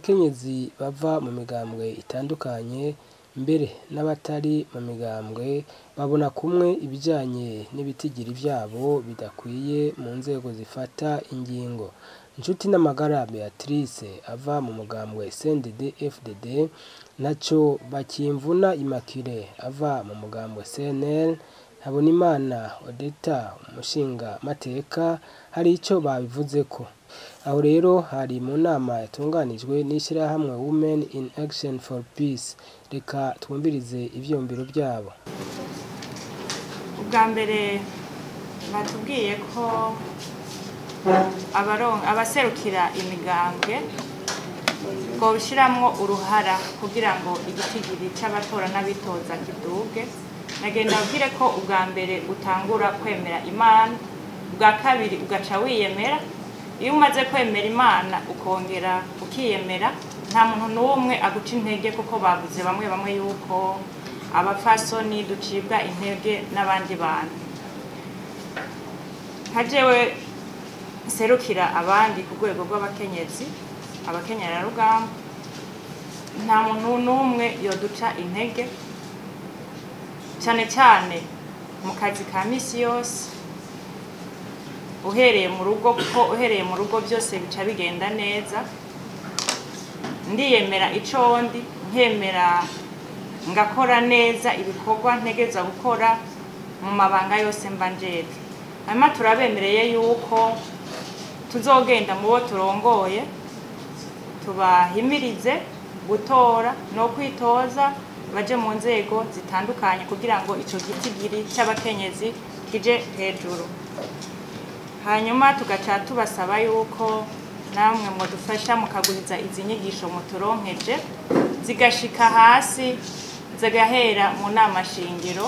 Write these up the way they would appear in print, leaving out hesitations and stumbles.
Abakenyezi bava mu migambwe itandukanye, mbere n'abatari mu migambwe, babona kumwe ibijanye n'ibitigiri vyabo bidakwiye mu nzego zifata ingingo. Nshuti n'amagara Beatrice ava mu mugambwe CNDD FDD, Ntaco Bakimvuna Immaculée ava mu mugambwe CNL, Habonimana Odetta umushingamateka, hari ico babivuzeko. Aho rero hari mu nama yatunganijwe n'ishirahamwe Women in Action for Peace. Reka twumvirize ivyiyumviro vyabo. Ubwa mbere batubwiye ko abaserukira imigambwe boshiramwo uruhara kugira ngo igitigiri c'abatora n'abitoza kiduge. Nagenda abwire ko ubwa mbere utangura kwemera Imana, ubwa kabiri ugaca wiyemera. Iyo umaze kwemera Imana ukongera ukiyemera, nta muntu n'umwe aguca intege, kuko bavuze bamwe bamwe yuko abapfasoni ducibwa intege n'abandi bantu. Nka jewe nserukira abandi ku rwego rw'abakenyezi, abakenyerarugamba, nta muntu n'umwe yoduca intege, cyane cyane mu kazi ka misi yose, uhereye mu rugo, kuko uhereye mu rugo byose bica bigenda neza. Ndiyemera ico ndi, nkemera ngakora neza ibikorwa ntegeza gukora mu mabanga yose mba njejwe. Hanyuma turabemereye yuko tuzogenda mu bo turongoye, tubahimirize gutora no kwitoza, baje mu nzego zitandukanye kugira ngo ico gitigiri c'abakenyezi kije hejuru. Hanyuma tugaca tubasaba yuko namwe mwadufasha mukagwiza izi nyigisho muturonkeje, zigashika hasi, zigahera mu nama shingiro,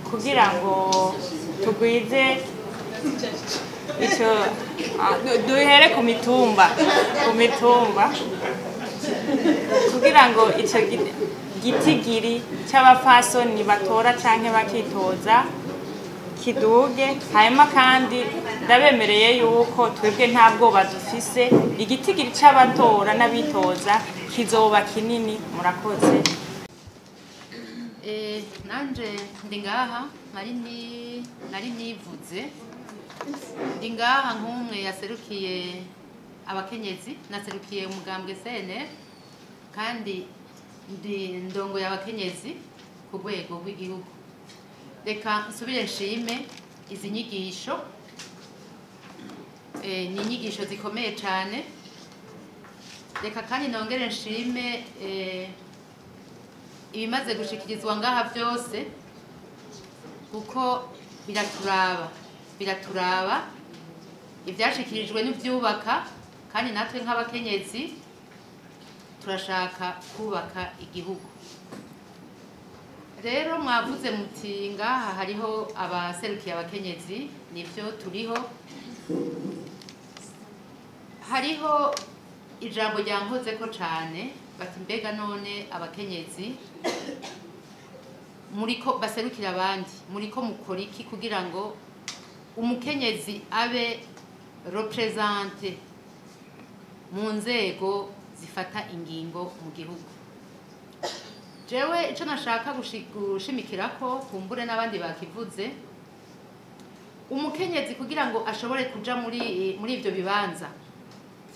kugira ngo tugwize ico, duhere ku mitumba, ku mitumba, kugira ngo ico gitigiri c'abapfasoni batora canke bakitoza kiduge. Hanyuma kandi ndabemereye yuko twebwe nta bwoba dufise, igitigiri c'abatora n'abitoza kizoba kinini. Murakoze. Nanje ndi ngaha nari nivuze, ndi ngaha nk'umwe yaserukiye abakenyezi, naserukiye umugambwe CNL, kandi ndi ndongo y'abakenyezi ku rwego rw'igihugu. Reka nsubire nshime izi nyigisho. Ni inyigisho zikomeye cane. Reka kandi nongere nshime ibimaze gushikirizwa ngaha byose, kuko biraturaba, biraturaba ibyashikirijwe n'ibyubaka, kandi natwe nk'abakenyezi turashaka kubaka igihugu. Rero mwavuze muti ngaha hariho abaserukiye abakenyezi, nivyo turiho. Hariho ijambo ryankozeko cane, bati mbega none abakenyezi muriko baserukira abandi, muriko mukora iki kugira ngo umukenyezi abe représenté mu nzego zifata ingingo mu gihugu? Jewe ico nashaka gushimikirako, kumbure n'abandi bakivuze, umukenyezi kugira ngo ashobore kuja muri ivyo bibanza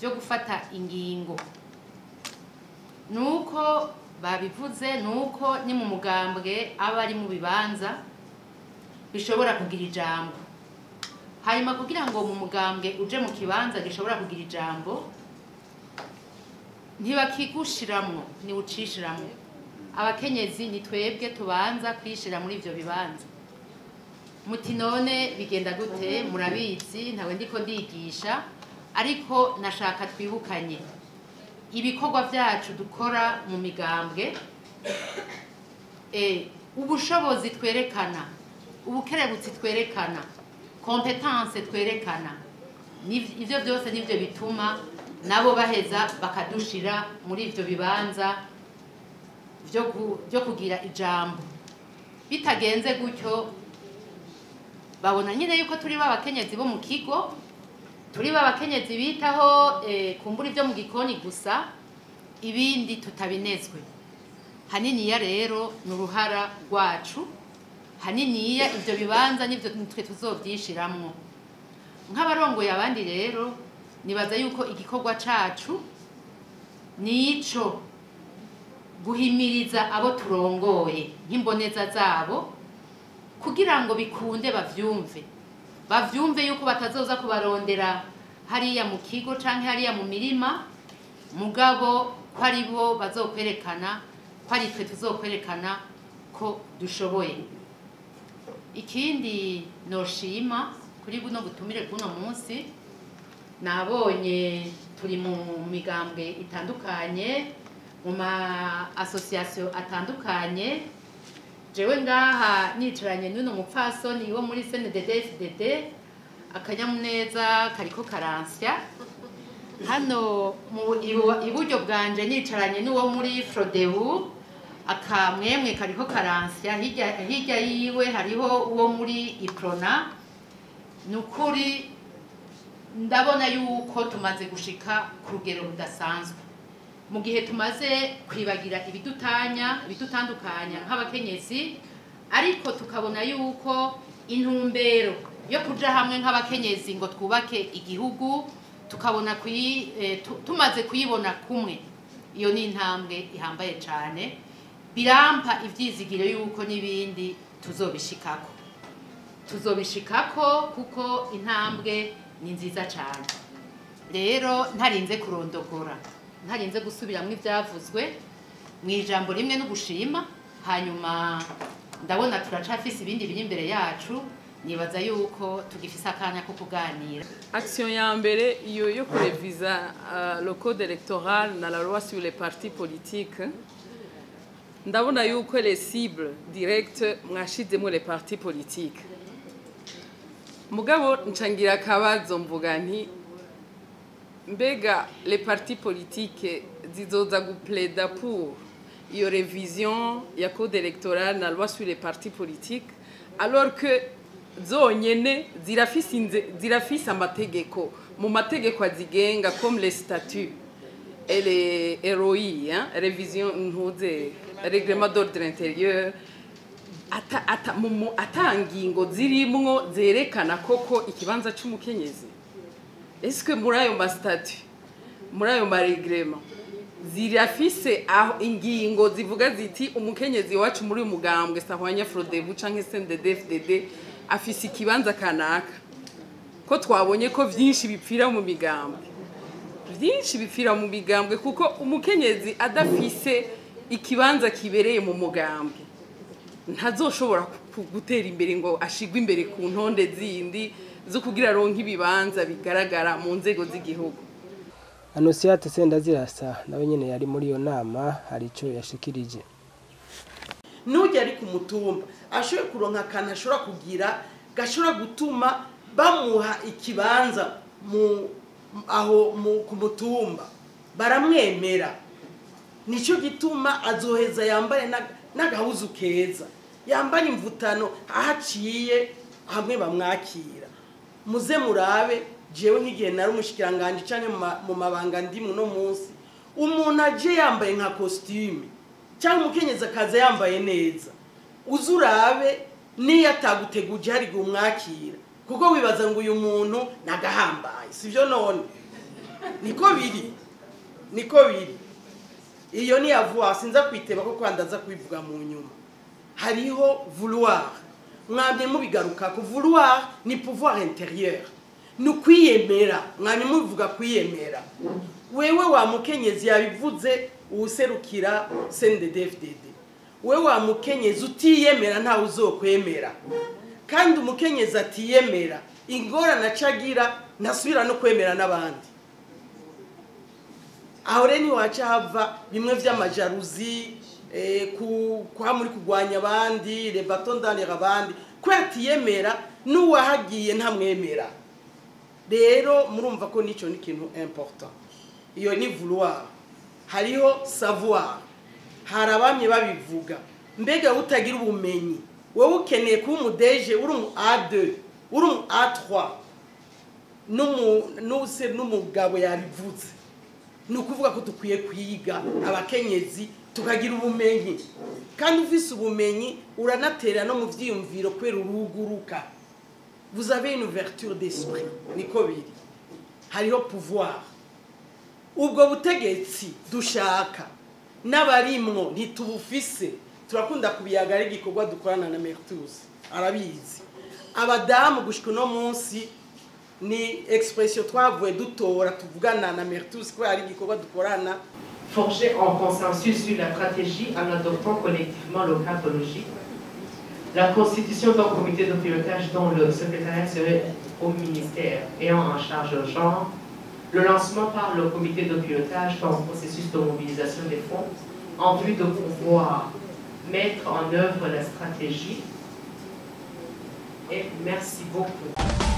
vyo gufata ingingo, nuko babivuze, nuko ni mu mugambwe aba ari mu bibanza bishobora kugira ijambo. Hanyuma kugira ngo mu mugambwe uje mu kibanza gishobora kugira ijambo, ntibakigushiramwo, ni ucishiramwo. Abakenyezi ni twebwe tubanza kwishira muri ivyo bibanza. Muti none bigenda gute? Murabizi, ntawe ndiko ndigisha, ariko nashaka twibukanye ibikorwa vyacu dukora mu migambwe, ubushobozi twerekana, ubukerebutsi twerekana, compétence twerekana, ivyo byose nivyo bituma nabo baheza bakadushira muri ivyo bibanza vyo kugira ijambo. Bitagenze gutyo, babona nyine yuko turi babakenyezi bo mu kigo, Turi babakenyezi bitaho kumbura ibyo mu gikoni gusa, ibindi tutabinezwe. Haniniya rero ni uruhara rwacu, haniniya ibyo bibanza nivyo twe tuzovyishiramwo. Nk'abarongoye abandi rero nibaza yuko igikorwa cacu nico guhimiriza abo turongoye nk'imboneza zabo, kugira ngo bikunde bavyumve yuko batazoza kubarondera hariya mu kigo canke hariya mu mirima, mugabo ko ari bo bazokwerekana, ko ari twe tuzokwerekana ko dushoboye. Ikindi noshima kuri buno butumire bw'uno munsi, nabonye turi mu migambwe itandukanye, mu ma association atandukanye. Jewe ngaha nicaranye n'uno mupfasoni wo muri CNDD-FDD, akanyamuneza kariko karansya. Hano mu iburyo bwanje nicaranye n'uwo muri Frodebu, akamwemwe kariko karansya. Hirya yiwe hariho uwo muri Iprona. Nukuri ndabona yuko tumaze gushika ku rugero rudasanzwe, mu gihe tumaze kwibagira ibidutanya, ibidutandukanya nk'abakenyezi, ariko tukabona yuko intumbero yo kuja hamwe nk'abakenyezi ngo twubake igihugu, tukabona tumaze kuyibona kumwe. Iyo ni intambwe ihambaye cane, birampa ivyizigiro yuko n'ibindi tuzobishikako. Tuzobishikako kuko intambwe ni nziza cane. Rero ntarinze kurondogora, ntarinze gusubiramwo ivyavuzwe, mu ijambo rimwe no gushima. Hanyuma ndabona turacafise ibindi biri imbere yacu, nibaza yuko tugifise akanya ko kuganira. Action ya mbere iyo yo kureviza le code électoral na la loi sur les partis politiques, ndabona yuko les cibles directes mwashizemo les partis politiques. Mugabo ncangira akabazo, mvuga nti mbega les partis politiques zizoza guplaida pour iyo révision ya code électoral na loi sur les partis politiques, alors que zonyene zirafise amategeko mu mategeko azigenga, comme les statuts et les ROI, hein, révision ntuze règlement d'ordre intérieur, ata ngingo zirimwo zerekana koko ikibanza c'umukenyezi? Est-ce que muri ayo ma statuts, muri ayo ma règlements, zirafise aho ingingo zivuga ziti umukenyezi wacu muri uyu mugambwe Sahwanya Frodebu canke CNDD-FDD afise ikibanza kanaka? Ko twabonye ko vyinshi bipfira mu migambwe, vyinshi bipfira mu migambwe, kuko umukenyezi adafise ikibanza kibereye mu mugambwe ntazoshobora gutera imbere ngo ashigwe imbere ku ntonde zindi zo kugira aronke ibibanza bigaragara mu nzego z'igihugu. Anosiate Sendazirasa nawe nyene yari muri iyo nama, hari ico yashikirije. Nujya ari ku mutumba ashoboye kuronka akantu ashobora kugira gashobora gutuma bamuha ikibanza mu aho mu ku mutumba, baramwemera. Nico gituma azoheza yambaye n'agahuzu keza, yambaye imvutano, ahaciye hamwe bamwakira. Muze murabe, jewe nk'igihe nari umushikiranganje canke mu mabanga ndi muno munsi, umuntu aje yambaye nka costume cyangwa umukenyezi akaza yambaye neza, uzurabe niyo ataguteguje hari igihe umwakira, kuko wibaza ngo uyu muntu nagahambaye. Sivyo? None niko biri, niko biri. Iyo ni avoir, sinza kwiteba ko kwandaza kubivuga mu nyuma. Hariho vouloir, mwamye mubigaruka ko vouloir ni pouvoir intérieur, ni ukwiyemera. Mwamye mubivuga kwiyemera. Wewe wa mukenyezi, yabivuze uwuserukira CNDD-FDD, wewe wa mukenyezi utiyemera ntawe uzokwemera. Kandi umukenyezi atiyemera, ingorane acagira, ntasubira no kwemera n'abandi. Aho rero ntiwaca hava bimwe vy'ama jalousies, kwa muri kugwanya abandi, les bâtons dans les abandi, kubera atiyemera, n'uwahagiye ntamwemera. Rero murumva ko nico ni ikintu important. Iyo ni vouloir. Hariho savoir, hari abamye babivuga. Mbega utagira ubumenyi, wowe ukeneye kuba umu DG, uri umu A2, uri umu A3? N'use n'umugabo yabivuze, ni ukuvuga ko dukwiye kwiga abakenyezi, tukagira ubumenyi. Kandi ufise ubumenyi uranatera no mu vyiyumviro, kubera uruguruka, vous avez une ouverture d'esprit. Niko biri, hariho pouvoir. Ubwo butegetsi dushaka n'abarimwo ntitubufise. Turakunda kubiyaga, ari igikorwa dukorana na Mertus, arabizi. Abadamu gushika uno munsi, ni expression twavuye dutora, tuvugana na Mertus kubera ari igikorwa dukorana. Forger un consensus sur la stratégie en adoptant collectivement le cadre logique, la constitution d'un comité de pilotage dont le secrétariat serait au ministère ayant en charge le genre, le lancement par le comité de pilotage d'un processus de mobilisation des fonds en vue de pouvoir mettre en œuvre la stratégie. Et merci beaucoup.